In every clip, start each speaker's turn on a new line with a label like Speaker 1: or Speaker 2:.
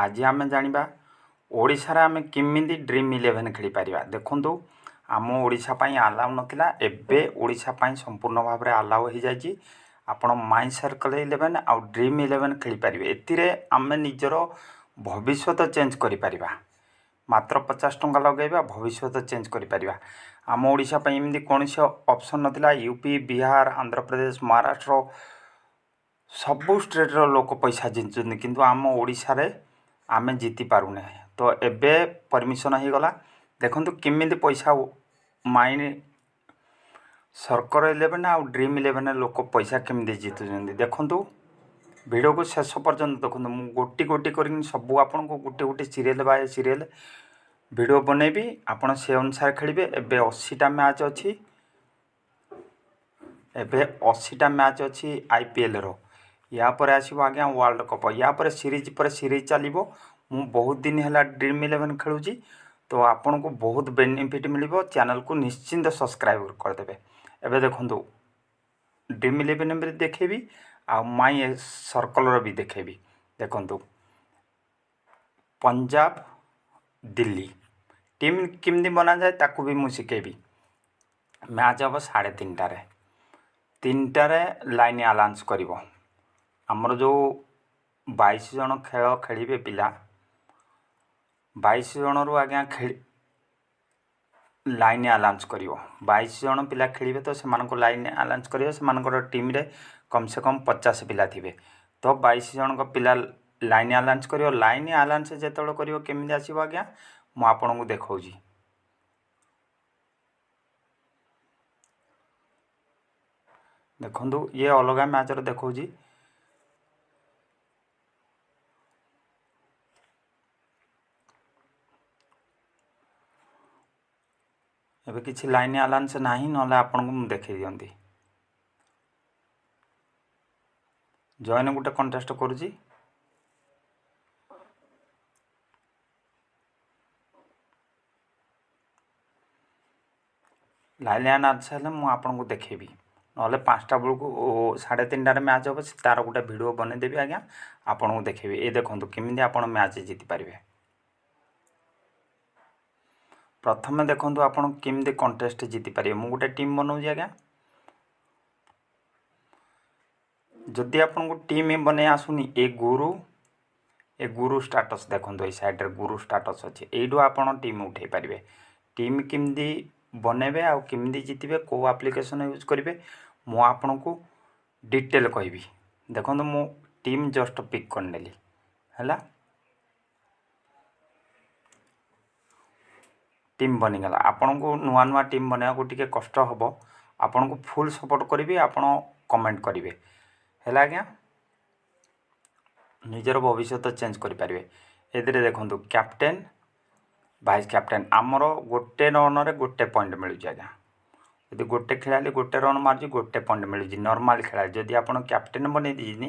Speaker 1: ଆଜି ଆମେ ଜାଣିବା ଓଡ଼ିଶାରେ ଆମେ କେମିତି ଡ୍ରିମ୍ ଇଲେଭେନ୍ ଖେଳିପାରିବା। ଦେଖନ୍ତୁ, ଆମ ଓଡ଼ିଶା ପାଇଁ ଆଲାଉ ନଥିଲା, ଏବେ ଓଡ଼ିଶା ପାଇଁ ସମ୍ପୂର୍ଣ୍ଣ ଭାବରେ ଆଲାଉ ହେଇଯାଇଛି। ଆପଣ ମାଇ ସର୍କଲ୍ ଇଲେଭେନ୍ ଆଉ ଡ୍ରିମ୍ ଇଲେଭେନ୍ ଖେଳିପାରିବେ। ଏଥିରେ ଆମେ ନିଜର ଭବିଷ୍ୟତ ଚେଞ୍ଜ କରିପାରିବା। ମାତ୍ର 50 ଟଙ୍କା ଲଗାଇବା, ଭବିଷ୍ୟତ ଚେଞ୍ଜ କରିପାରିବା। ଆମ ଓଡ଼ିଶା ପାଇଁ ଏମିତି କୌଣସି ଅପସନ୍ ନଥିଲା। ୟୁପି, ବିହାର, ଆନ୍ଧ୍ରପ୍ରଦେଶ, ମହାରାଷ୍ଟ୍ର ସବୁ ଷ୍ଟେଟ୍ର ଲୋକ ପଇସା ଜିତୁଛନ୍ତି, କିନ୍ତୁ ଆମ ଓଡ଼ିଶାରେ ଆମେ ଜିତି ପାରୁନେ। ତ ଏବେ ପରମିସନ୍ ହେଇଗଲା। ଦେଖନ୍ତୁ କେମିତି ପଇସା ମାଇନ୍ ସର୍କଲ୍ ଇଲେଭେନ୍ ଆଉ ଡ୍ରିମ୍ ଇଲେଭେନ୍ ଲୋକ ପଇସା କେମିତି ଜିତୁଛନ୍ତି। ଦେଖନ୍ତୁ, ଭିଡ଼ିଓକୁ ଶେଷ ପର୍ଯ୍ୟନ୍ତ ଦେଖନ୍ତୁ। ମୁଁ ଗୋଟି ଗୋଟି କରିକି ସବୁ ଆପଣଙ୍କୁ ଗୋଟେ ଗୋଟେ ସିରିଏଲ୍ ବାଇ ସିରିଏଲ୍ ଭିଡ଼ିଓ ବନେଇବି, ଆପଣ ସେ ଅନୁସାରେ ଖେଳିବେ। ଏବେ 80ଟା ମ୍ୟାଚ୍ ଅଛି। ଏବେ 80ଟା ମ୍ୟାଚ୍ ଅଛି ଆଇପିଏଲ୍ର। ୟା ପରେ ଆସିବ ଆଜ୍ଞା ୱାର୍ଲଡ଼ କପ୍। ୟା ପରେ ସିରିଜ୍ ପରେ ସିରିଜ୍ ଚାଲିବ। ମୁଁ ବହୁତ ଦିନ ହେଲା ଡ୍ରିମ୍ ଇଲେଭେନ୍ ଖେଳୁଛି, ତ ଆପଣଙ୍କୁ ବହୁତ ବେନିଫିଟ୍ ମିଳିବ। ଚ୍ୟାନେଲକୁ ନିଶ୍ଚିନ୍ତ ସବସ୍କ୍ରାଇବ୍ କରିଦେବେ। ଏବେ ଦେଖନ୍ତୁ, ଡ୍ରିମ୍ ଇଲେଭେନ୍ ବି ଦେଖେଇବି ଆଉ ମାଇ ସର୍କଲ୍ର ବି ଦେଖେଇବି। ଦେଖନ୍ତୁ, ପଞ୍ଜାବ ଦିଲ୍ଲୀ ଟିମ୍ କେମିତି ବନାଯାଏ ତାକୁ ବି ମୁଁ ଶିଖେଇବି। ମ୍ୟାଚ୍ ହେବ 3:30ରେ। 3ଟାରେ ଲାଇନ୍ ଆଲାନ୍ସ କରିବ। ଆମର ଯେଉଁ 22 ଜଣ ଖେଳ ଖେଳିବେ ପିଲା, 22 ଜଣରୁ ଆଜ୍ଞା ଖେଳି ଲାଇନ୍ ଆଲାନ୍ସ କରିବ। 22 ଜଣ ପିଲା ଖେଳିବେ, ତ ସେମାନଙ୍କୁ ଲାଇନ୍ ଆଲାନ୍ସ କରିବ। ସେମାନଙ୍କର ଟିମ୍ରେ କମ୍ ସେ କମ୍ 50 ପିଲା ଥିବେ, ତ 22 ଜଣଙ୍କ ପିଲା ଲାଇନ୍ ଆଲାନ୍ସ କରିବ। ଲାଇନ୍ ଆଲାନ୍ସ ଯେତେବେଳେ କରିବ, କେମିତି ଆସିବ ଆଜ୍ଞା ମୁଁ ଆପଣଙ୍କୁ ଦେଖାଉଛି। ଦେଖନ୍ତୁ, ଇଏ ଅଲଗା ମ୍ୟାଚ୍ର ଦେଖାଉଛି। ଏବେ କିଛି ଲାଇନ୍ ଆଲାନ୍ସ ନାହିଁ, ନହେଲେ ଆପଣଙ୍କୁ ମୁଁ ଦେଖେଇ ଦିଅନ୍ତି। ଜଏନ୍ ଗୋଟେ କଣ୍ଟେଷ୍ଟ କରୁଛି। ଲାଇନ୍ ଆଲାନ୍ସ ହେଲେ ମୁଁ ଆପଣଙ୍କୁ ଦେଖେଇବି, ନହେଲେ 5ଟା ବେଳକୁ, 3:30ରେ ମ୍ୟାଚ୍ ହେବ, ତାର ଗୋଟେ ଭିଡ଼ିଓ ବନେଇଦେବି ଆଜ୍ଞା, ଆପଣଙ୍କୁ ଦେଖେଇବି। ଏ ଦେଖନ୍ତୁ କେମିତି ଆପଣ ମ୍ୟାଚ୍ ଜିତିପାରିବେ। ପ୍ରଥମେ ଦେଖନ୍ତୁ ଆପଣ କେମିତି କଣ୍ଟେଷ୍ଟ ଜିତିପାରିବେ। ମୁଁ ଗୋଟେ ଟିମ୍ ବନାଉଛି ଆଜ୍ଞା। ଯଦି ଆପଣଙ୍କୁ ଟିମ୍ ବନେଇ ଆସୁନି, ଏ ଗୁରୁ ଷ୍ଟାଟସ୍ ଦେଖନ୍ତୁ, ଏଇ ସାଇଡ଼୍ରେ ଗୁରୁ ଷ୍ଟାଟସ୍ ଅଛି, ଏଇଠୁ ଆପଣ ଟିମ୍ ଉଠେଇ ପାରିବେ। ଟିମ୍ କେମିତି ବନେଇବେ ଆଉ କେମିତି ଜିତିବେ, କେଉଁ ଆପ୍ଲିକେସନ୍ ୟୁଜ୍ କରିବେ, ମୁଁ ଆପଣଙ୍କୁ ଡିଟେଲ୍ କହିବି। ଦେଖନ୍ତୁ, ମୁଁ ଟିମ୍ ଜଷ୍ଟ ପିକ୍ କରିନେଲି। ହେଲା, ଟିମ୍ ବନିଗଲା। ଆପଣଙ୍କୁ ନୂଆ ନୂଆ ଟିମ୍ ବନେଇବାକୁ ଟିକେ କଷ୍ଟ ହେବ। ଆପଣଙ୍କୁ ଫୁଲ୍ ସପୋର୍ଟ କରିବି, ଆପଣ କମେଣ୍ଟ କରିବେ। ହେଲା ଆଜ୍ଞା, ନିଜର ଭବିଷ୍ୟତ ଚେଞ୍ଜ କରିପାରିବେ। ଏଥିରେ ଦେଖନ୍ତୁ, କ୍ୟାପ୍ଟେନ୍, ଭାଇସ୍ କ୍ୟାପ୍ଟେନ୍। ଆମର ଗୋଟେ ରନ୍ରେ ଗୋଟେ ପଏଣ୍ଟ ମିଳୁଛି ଆଜ୍ଞା। ଯଦି ଗୋଟେ ଖେଳାଳି ଗୋଟେ ରନ୍ ମାରୁଛି, ଗୋଟେ ପଏଣ୍ଟ ମିଳୁଛି ନର୍ମାଲ୍ ଖେଳାଳି। ଯଦି ଆପଣ କ୍ୟାପ୍ଟେନ୍ ବନେଇ ଦେଇଛନ୍ତି,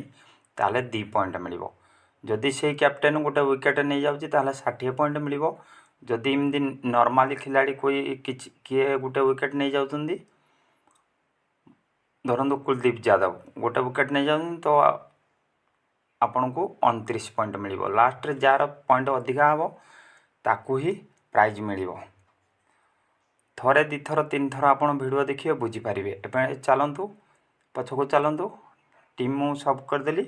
Speaker 1: ତାହେଲେ 2 ପଏଣ୍ଟ ମିଳିବ। ଯଦି ସେଇ କ୍ୟାପ୍ଟେନ୍ ଗୋଟେ ୱିକେଟ୍ ନେଇଯାଉଛି, ତାହେଲେ 60 ପଏଣ୍ଟ ମିଳିବ। ଯଦି ଏମିତି ନର୍ମାଲି ଖେଳାଳି કોઈ କିଛି କିଏ ଗୋଟେ ୱିକେଟ୍ ନେଇଯାଉଛନ୍ତି, ଧରନ୍ତୁ କୁଲଦୀପ ଯାଦବ ଗୋଟେ ୱିକେଟ୍ ନେଇଯାଉଛନ୍ତି, ତ ଆପଣଙ୍କୁ 29 ପଏଣ୍ଟ ମିଳିବ। ଲାଷ୍ଟରେ ଯାହାର ପଏଣ୍ଟ ଅଧିକା ହେବ, ତାକୁ ହିଁ ପ୍ରାଇଜ୍ ମିଳିବ। ଥରେ, ଦୁଇଥର, ତିନିଥର ଆପଣ ଭିଡ଼ିଓ ଦେଖିବେ, ବୁଝିପାରିବେ। ଏବେ ଚାଲନ୍ତୁ, ପଛକୁ ଚାଲନ୍ତୁ। ଟିମ୍ ମୁଁ ସବ୍ କରିଦେଲି।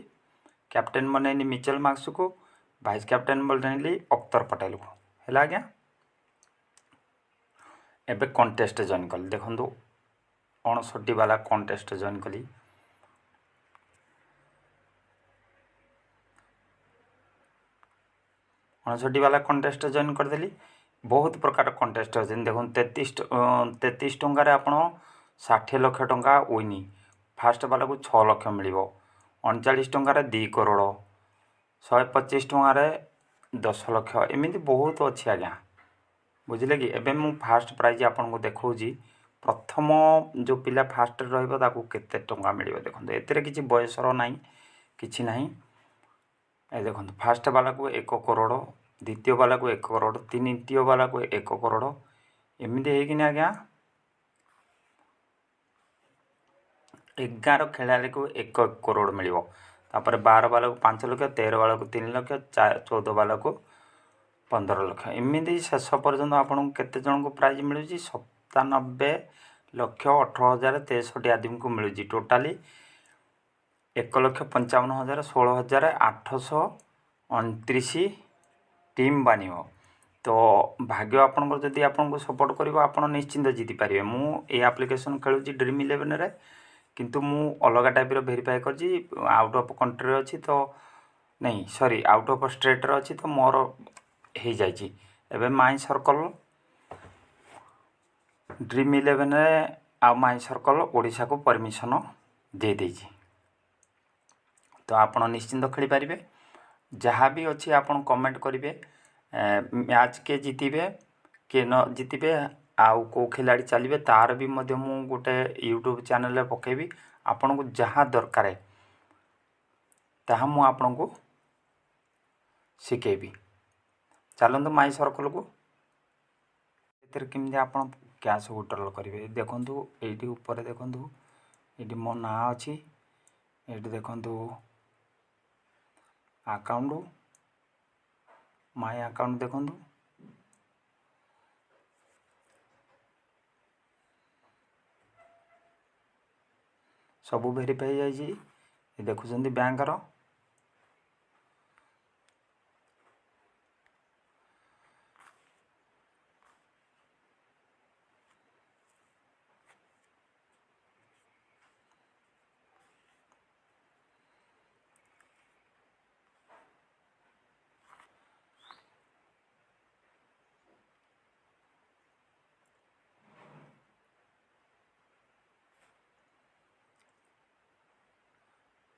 Speaker 1: କ୍ୟାପ୍ଟେନ୍ ବନେଇଲି ମିଚେଲ ମାର୍କସକୁ, ଭାଇସ୍ କ୍ୟାପ୍ଟେନ୍ ବନେଇଲି ଅକ୍ତର ପଟେଲକୁ। ହେଲା ଆଜ୍ଞା, ଏବେ କଣ୍ଟେଷ୍ଟ ଜଏନ୍ କଲି। ଦେଖନ୍ତୁ, 59 ବାଲା କଣ୍ଟେଷ୍ଟ ଜଏନ୍ କଲି। 59 ବାଲା କଣ୍ଟେଷ୍ଟ ଜଏନ୍ କରିଦେଲି। ବହୁତ ପ୍ରକାର କଣ୍ଟେଷ୍ଟ ଅଛନ୍ତି। ଦେଖନ୍ତୁ, 33 ଟଙ୍କାରେ ଆପଣ 60 ଲକ୍ଷ ଟଙ୍କା ୱିନି। ଫାଷ୍ଟ ବାଲାକୁ 6 ଲକ୍ଷ ମିଳିବ। 39 ଟଙ୍କାରେ 2 କରୋଡ଼, 125 ଟଙ୍କାରେ 10 ଲକ୍ଷ, ଏମିତି ବହୁତ ଅଛି ଆଜ୍ଞା, ବୁଝିଲେ କି? ଏବେ ମୁଁ ଫାଷ୍ଟ ପ୍ରାଇଜ୍ ଆପଣଙ୍କୁ ଦେଖାଉଛି। ପ୍ରଥମ ଯେଉଁ ପିଲା ଫାଷ୍ଟରେ ରହିବ, ତାକୁ କେତେ ଟଙ୍କା ମିଳିବ ଦେଖନ୍ତୁ। ଏଥିରେ କିଛି ବୟସର ନାହିଁ, କିଛି ନାହିଁ। ଏ ଦେଖନ୍ତୁ, ଫାଷ୍ଟ ବାଲାକୁ 1 କରୋଡ଼, ଦ୍ୱିତୀୟ ବାଲାକୁ 1 କରୋଡ଼, ତୃତୀୟ ବାଲାକୁ 1 କରୋଡ଼, ଏମିତି ହେଇକିନି ଆଜ୍ଞା 11 ଖେଳାଳିକୁ 1 କରୋଡ଼ ମିଳିବ। ତ ତାପରେ 12 ବାଲାକୁ 5 ଲକ୍ଷ, 13 ବାଲାକୁ 3 ଲକ୍ଷ, 14 ବାଲାକୁ 15 ଲକ୍ଷ। ଏମିତି ଶେଷ ପର୍ଯ୍ୟନ୍ତ ଆପଣଙ୍କୁ କେତେ ଜଣଙ୍କୁ ପ୍ରାଇଜ୍ ମିଳୁଛି? 97,18,063 ଆଦମିକୁ ମିଳୁଛି। ଟୋଟାଲି 1,55,000 16,829 ଟିମ୍ ବନିବ। ତ ଭାଗ୍ୟ ଆପଣଙ୍କର ଯଦି ଆପଣଙ୍କୁ ସପୋର୍ଟ କରିବ, ଆପଣ ନିଶ୍ଚିନ୍ତ ଜିତିପାରିବେ। ମୁଁ ଏଇ ଆପ୍ଲିକେସନ୍ ଖେଳୁଛି ଡ୍ରିମ୍ ଇଲେଭେନରେ, କିନ୍ତୁ ମୁଁ ଅଲଗା ଟାଇପ୍ର ଭେରିଫାଏ କରିଛି। ଆଉଟ୍ ଅଫ୍ କଣ୍ଟ୍ରିରେ ଅଛି ତ, ନାଇଁ, ସରି, ଆଉଟ୍ ଅଫ୍ ଷ୍ଟେଟ୍ରେ ଅଛି, ତ ମୋର ହେଇଯାଇଛି। ଏବେ ମାଇ ସର୍କଲ୍ ଡ୍ରିମ୍ ଇଲେଭେନରେ ଆଉ ମାଇ ସର୍କଲ୍ ଓଡ଼ିଶାକୁ ପରମିସନ୍ ଦେଇଦେଇଛି, ତ ଆପଣ ନିଶ୍ଚିନ୍ତ ଖେଳିପାରିବେ। ଯାହା ବି ଅଛି ଆପଣ କମେଣ୍ଟ କରିବେ। ମ୍ୟାଚ୍ କିଏ ଜିତିବେ, କିଏ ନ ଜିତିବେ ଆଉ କେଉଁ ଖେଳାଳି ଚାଲିବେ, ତାର ବି ମଧ୍ୟ ମୁଁ ଗୋଟେ ୟୁଟ୍ୟୁବ୍ ଚ୍ୟାନେଲରେ ପକାଇବି। ଆପଣଙ୍କୁ ଯାହା ଦରକାର, ତାହା ମୁଁ ଆପଣଙ୍କୁ ଶିଖେଇବି। ଚାଲନ୍ତୁ ମାଇ ସର୍କଲକୁ। ଏଥିରେ କେମିତି ଆପଣ କ୍ୟାସ୍ ୱିଡ୍ରଲ୍ କରିବେ, ଦେଖନ୍ତୁ। ଏଇଠି ଉପରେ ଦେଖନ୍ତୁ, ଏଇଠି ମୋ ନାଁ ଅଛି। ଏଇଠି ଦେଖନ୍ତୁ, ଆକାଉଣ୍ଟ, ମାଇ ଆକାଉଣ୍ଟ ଦେଖନ୍ତୁ। ସବୁ ଭେରିଫାଇ ହେଇଯାଇଛି। ଦେଖୁଛନ୍ତି ବ୍ୟାଙ୍କର।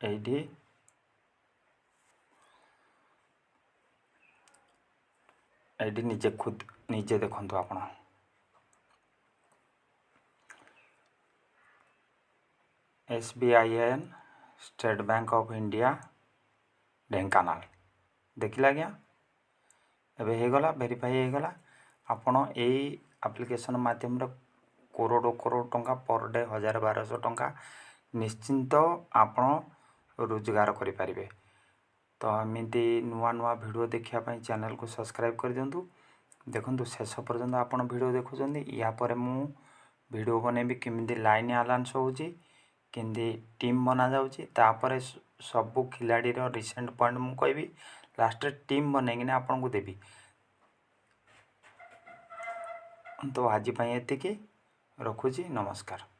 Speaker 1: ଏଇଠି ଏଇଠି ନିଜେ ଖୁଦ ନିଜେ ଦେଖନ୍ତୁ ଆପଣ। SBIN, state bank of India, Dhenkanal. ଦେଖିଲେ ଆଜ୍ଞା, ଏବେ ହେଇଗଲା, ଭେରିଫାଇ ହେଇଗଲା। ଆପଣ ଏଇ ଆପ୍ଲିକେସନ୍ ମାଧ୍ୟମରେ କରୋଡ଼ କରୋଡ଼ ଟଙ୍କା, ପର ଡେ 1000 1200 ଟଙ୍କା ନିଶ୍ଚିନ୍ତ ଆପଣ ରୋଜଗାର କରିପାରିବେ। ତ ଏମିତି ନୂଆ ନୂଆ ଭିଡ଼ିଓ ଦେଖିବା ପାଇଁ ଚ୍ୟାନେଲକୁ ସବସ୍କ୍ରାଇବ୍ କରିଦିଅନ୍ତୁ। ଦେଖନ୍ତୁ, ଶେଷ ପର୍ଯ୍ୟନ୍ତ ଆପଣ ଭିଡ଼ିଓ ଦେଖୁଛନ୍ତି। ୟା ପରେ ମୁଁ ଭିଡ଼ିଓ ବନେଇବି କେମିତି ଲାଇନ୍ ଆଲାନ୍ସ ହେଉଛି, କେମିତି ଟିମ୍ ବନାଯାଉଛି। ତାପରେ ସବୁ ଖିଲାଡ଼ିର ରିସେଣ୍ଟ ପଏଣ୍ଟ ମୁଁ କହିବି। ଲାଷ୍ଟରେ ଟିମ୍ ବନେଇକିନା ଆପଣଙ୍କୁ ଦେବି। ତ ଆଜି ପାଇଁ ଏତିକି ରଖୁଛି। ନମସ୍କାର।